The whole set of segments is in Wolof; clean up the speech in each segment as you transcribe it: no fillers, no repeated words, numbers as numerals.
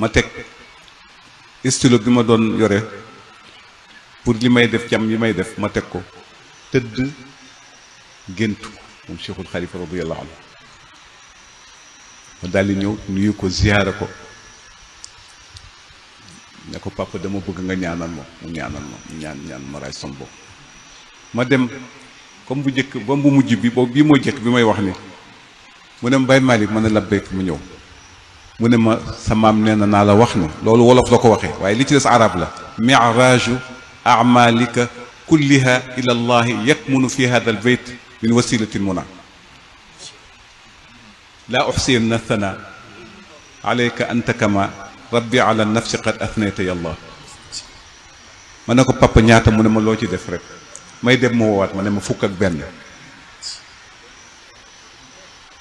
ma teg stylo bi ma doon yore pour li may def jam yi may def ma teg ko tëdd géntu moom Cheikhul Xalifa radiyallahu anhu ma daal di ñëw nuyu ko ziyaara ko ne ko papa dama bëgg nga ñaanal ma mu ñaanal ma mu ñaan ma raay som bopp ma dem comme bu njëkk ba bu mujj bi boobu bii moo jëkk bi may wax ni mu ne Baye Malick ma ne labbayk mu ñëw mu ne ma sa maam nee na naa la wax ne loolu wolof la ko waxee waaye li ci des arab la miraaju amalika kulliha ila allahi yakmunu fi hada albayt min wasilati almuna laa uxsiyanna thana alayka anta kama rabbi ala nafsi qad athnayta yallah ma ne ko papa ñaata mu ne ma loo ci def rek may dem ma woowaat ma ne ma fukk ak benn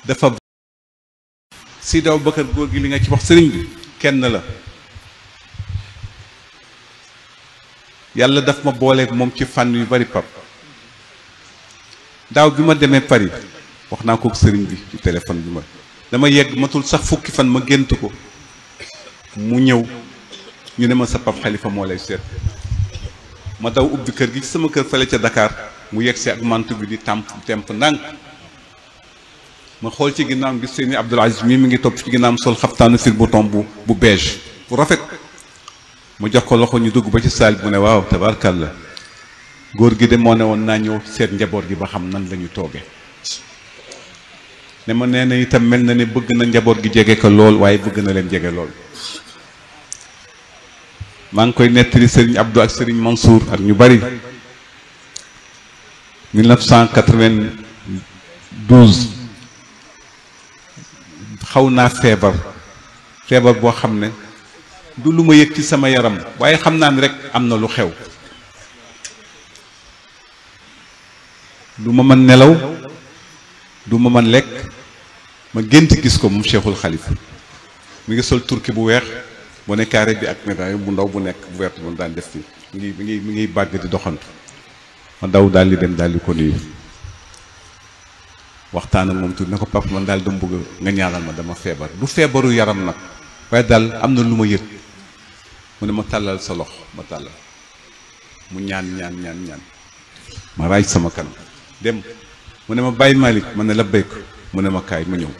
dafa Seydi Aboubacar góor gi li nga ci wax sëriñ bi kenn la yàlla daf ma booleeg moom ci fànn yu bari pap daaw bi ma demee Paris wax naa ko sëriñ bi ci téléphone bi ma dama yegg matul sax fukki fan ma gént ko mu ñëw ñu ne ma sa pap Xalifa moo lay seet ma daw ubbi kër gi ci sama kër fële ca Dakar mu yegg si ak mantu bi di temp ndànk ma xool ci ginnaam gis seeni Abdoul Aziz mii mi ngi topp ci ginnaam sol xaftaanu fil bouton bu beige bu rafet mu jox ko loxo ñu dugg ba ci saal bi mu ne waaw tabarkàlla góor gi de moo ne woon naa ñëw seet njaboot gi ba xam nan la ñu toogee ne ma nee na itam mel na ne bëgg na njaboot gi jege ko lool waaye bëgg na leen jege lool maa ngi koy nettali Serigne Abdou ak Serigne Mansour ak ñu bari 1992 xaw naa feebar boo xam ne du lu ma yëg ci sama yaram waaye xam naa ni rek am na lu xew du ma mën nelaw du ma mën lekk ma gént gis ko moom Cheikhul Xalifa mi ngi sol turki bu weex bu ne carré bi ak médaille bu ndaw bu nekk bu vert bu daan def fii mi ngi bàgg di doxantu ma daw daal di dem daal di ko nuyu waxtaan ak moom tuuti ne ko papa man daal dama bëgg nga ñaanal ma dama feebar du feebaru yaram nag waaye daal am na lu ma yëg mu ne ma tàllal sa lox ma tàllal mu ñaan ma raaj sama kanam dem mu ne ma Baye Malick ma ne labbayk mu ne ma kaay ma ñëw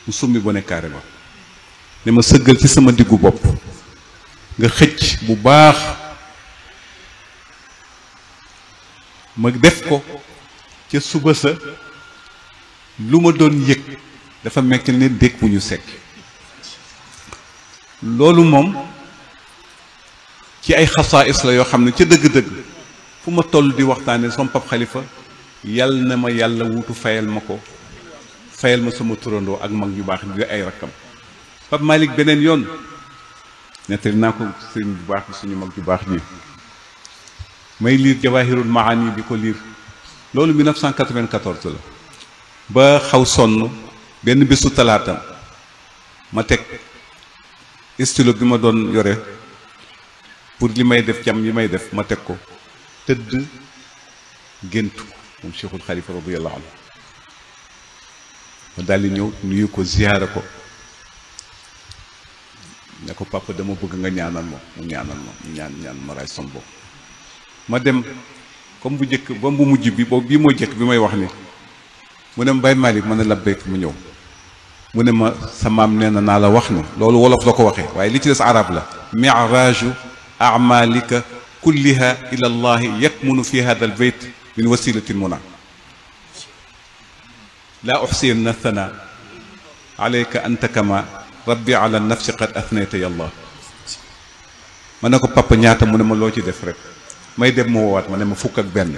mu summi bu ne carré ba ne ma sëggal ci sama diggu bopp nga xëcc bu baax ma def ko ca suba sa lu ma doon yëg dafa mekk ne dégg bu ñu sekk loolu moom ci ay xasaais la yoo xam ne ca dëgg-dëgg fu ma toll di waxtaane sama pap Xalifa yàlla na ma yàlla wutu fayal ma ko fayal ma sama turandoo ak mag ñu baax di ay rakkam Pape Malick beneen yoon nettali naa ko sëriñ bu baax bi suñu mag ju baax ji may liir Jawahirul Maani di ko liir loolu 1994 la ba xaw sonn benn bésu talaata ma teg stylo bi ma doon yore pour li may def jam yi may def ma teg ko tëdd géntu moom Cheikhul Xalifa radiyallahu anhu ma daal di ñëw nuyu ko ziyaara ko ne ko papa dama bëgg nga ñaanal ma mu ñaanal ma mu ñaan ma raay som bopp ma dem comme bu njëkk ba bu mujj bi boobu bii moo jëkk bi may wax ni mu ne Baye Malick ma ne labbayk mu ñëw mu ne ma sa maam nee na naa la wax ne loolu wolof la ko waxee waaye li ci des arab la miraaju amalika kulliha ila allahi yakmunu fi hada albayt min wasilati almuna laa uxsiyanna thana alayka anta kama rabbi ala nafsi qad athnayta yallah ma ne ko papa ñaata mu ne ma loo ci def rek may dem ma woowaat ma ne ma fukk ak benn